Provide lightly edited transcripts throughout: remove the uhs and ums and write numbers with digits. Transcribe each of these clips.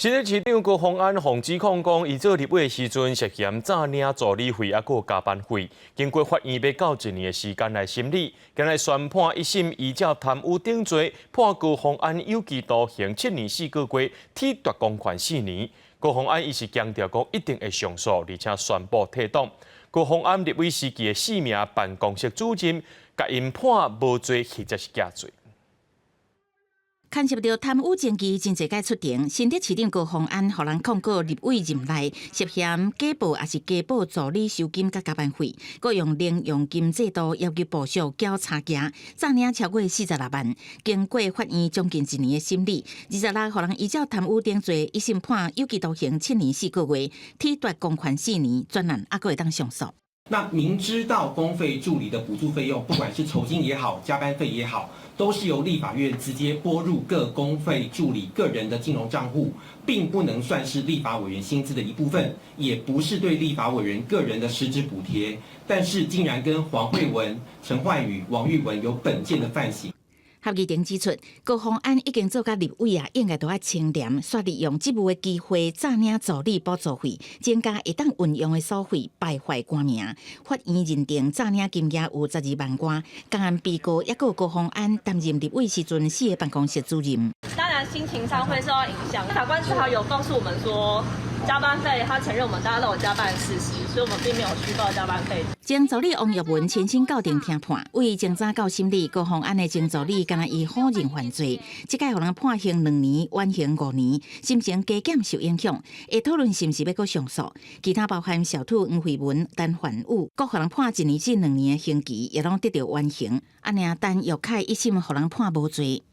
新竹市長高虹安予指控講，伊做立委的時陣涉嫌詐領助理費，抑閣加班費。經過法院欲到一年的時間來審理，今日宣判一審依照貪污等罪判高虹安有期徒刑7年4個月，褫奪公權4年。高虹安伊是強調講一定會上訴，而且宣布退黨。高虹安立委時期的四名辦公室主任，共𪜶判無罪或者是假罪。牽涉著貪污證據真濟擺出庭，新竹市長高虹安予人控告立委任內涉嫌假報抑是加報助理酬金佮加班費，閣用零用金制度要求部屬繳差價，詐領超過46萬。經過法院將近一年的審理，26予人依照貪污等罪，一審判有期徒刑7年4個月，褫奪公權4年，全案猶閣會當上訴。那明知道公費助理的補助費用，不管是酬金也好，加班費也好，都是由立法院直接撥入各公費助理個人的金融賬戶，並不能算是立法委員薪資的一部分，也不是對立法委員個人的實質補貼。但是竟然跟黃惠文、陳煥宇、王玉文有本件的犯行。合議庭指出，高虹安已經做甲立委啊，應該著愛清廉，煞利用職務的機會詐領助理補助費，增加會當運用的所費，敗壞官名。法院認定詐領金額有12萬外，共案被告抑閣高虹安擔任立委時陣四个辦公室主任。當然心情上會受到影響。法官至少有告訴我們說，加班費他承認我們大家都有加班的事實，所以我們並沒有虛報加班費。前助理王玉文親身到庭聽判，為前早到審理高虹安的前助理，敢若伊否認犯罪，這擺予人判刑2年，緩刑5年，心情加減受影響，會討論是毋是欲閣上訴。其他包含小兔黃惠文、陳焕宇，閣予人判1年至2年的刑期，也攏得著緩刑。啊，爾陳玉凱一審予人判無罪。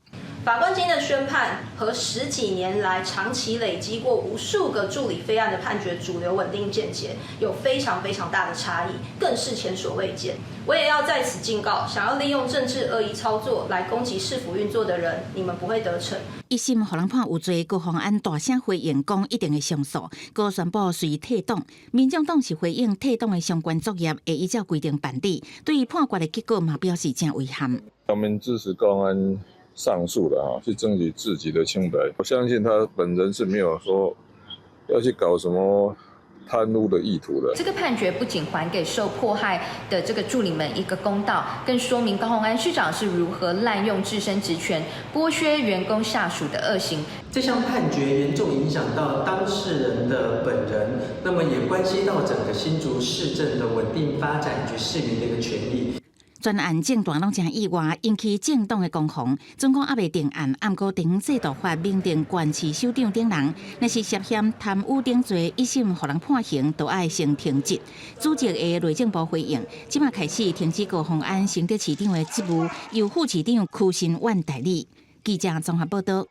法官今天的宣判和十幾年來長期累積過無數個助理費案的判決主流穩定見解有非常非常大的差異，更是前所未見。我也要在此警告，想要利用政治惡意操作來攻擊市府運作的人，你們不會得逞。一審予人判有罪，高虹安大聲回應講一定會上訴，閣宣布隨退黨。民眾黨是回應退黨的相關作業會依照規定辦理，對於判決的結果嘛表示誠遺憾。他們支持高虹安上訴了啊，去爭取自己的清白。我相信他本人是沒有說要去搞什麼貪污的意圖的。這個判決不僅還給受迫害的這個助理們一個公道，更說明高虹安市長是如何濫用自身職權剝削員工下屬的惡行。這項判決嚴重影響到當事人的本人，那麼也關係到整個新竹市政的穩定發展以及市民的一個權益。全案政壇攏誠意外，引起政黨的攻防。總講猶未定案，毋過地方制度法明定縣市首長等人，若是涉嫌貪污等罪，一審予人判刑，都愛先停職。主責的內政部回應，這馬開始停止高虹安新竹市長的職務，由副市長邱新遠代理。記者綜合報道。